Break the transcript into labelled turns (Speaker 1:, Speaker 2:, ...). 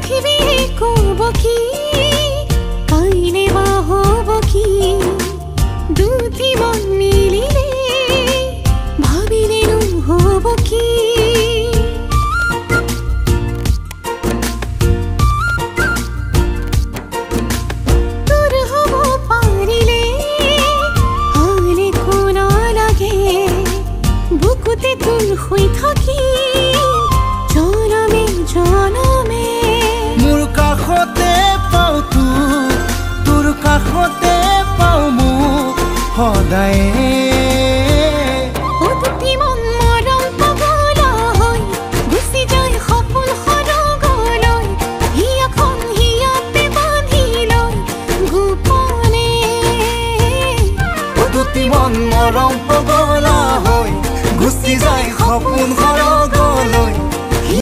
Speaker 1: পৃথিৱীয়ে ক'ব কি, কাইলে বা হ'ব কি? দুটি মন মিলিলে ভাবিলেনো হ'ব কি? তোৰ হ'ব পাৰিলে আন একো নালাগে, বুকুতে তোৰ শুই থাকি জনমে জনমে।
Speaker 2: মোৰ কাষতে পাওঁ তোক, তোৰ কাষতে পাওঁ মোক সদায়ে।